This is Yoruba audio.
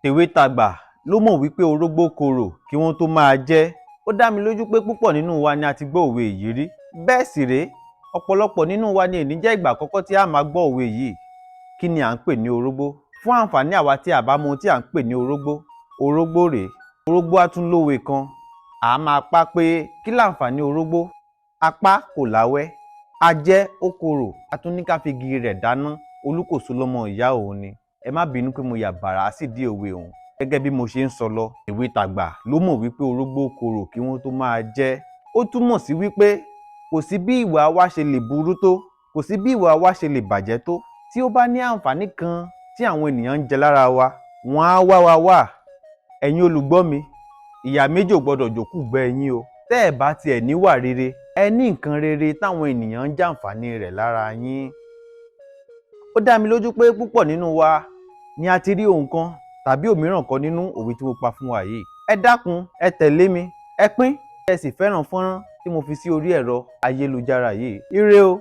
Tèwe tàgbà ló mọ̀ wípé orógbó korò kí wọ́n tó máa jẹ́. Ó dá mi lójú pé púpọ̀ nínú wa ni a ti gbọ́ òwe yìí rí. Bẹ́ẹ̀ sì rèé, ọ̀pọ̀lọpọ̀ nínú wa ni èní jẹ́ ìgbà àkọ́kọ́ tí a máa gbọ́ òwe yìí. Kí ni à ń pè ní orógbó? Fún àǹfààní àwa tí a bá mọ ohun tí à ń pè ní orógbó, orógbó rèé. Orógbó á tún lówe kan. À á máa pa pé kí láǹfààní orógbó? Apá kò láwẹ́, a jẹ́ ó korò, a tún ní ká fi igi rẹ̀ dáná, olúkòso lọ́mọ ìyá òun ni. Ẹ má bínú pé mo yà bàrà sídìí òwe òun. Gẹ́gẹ́ bí mo ṣe ń sọ lọ, tèwe tàgbà ló mọ̀ wípé orógbó korò kí wọ́n tó máa jẹ́. Ó túmọ̀ sí wípé kò sí bí ìwà wa ṣe lè burú tó, kò sí bí ìwà wa ṣe lè bàjẹ́ tó, tí ó bá ní àǹfààní kan tí àwọn ènìyàn ń jẹ lára wa, wọ́n á wá wa wá. Ẹ̀yin olùgbọ́ mi, ìyà méjì ò gbọdọ̀ jòkú ìgbẹ́ yín o. Tẹ́ ẹ̀ bá tiẹ̀ níwà rere, ẹ ní nǹkan rere táwọn ènìyàn ń jàǹfààní rẹ̀ lára yín. Ó dá mi lójú pé púpọ̀ nínú wa ni a ti rí ohun kan tàbí òmíràn kọ́ nínú òwe tí mo pa fún wa yìí. Ẹ dákun, ẹ tẹ̀lé mi, ẹ pín, ẹ sì fẹ́ràn fọ́nrán tí mo fi sí orí ẹ̀rọ ayélujára yìí. Ire o!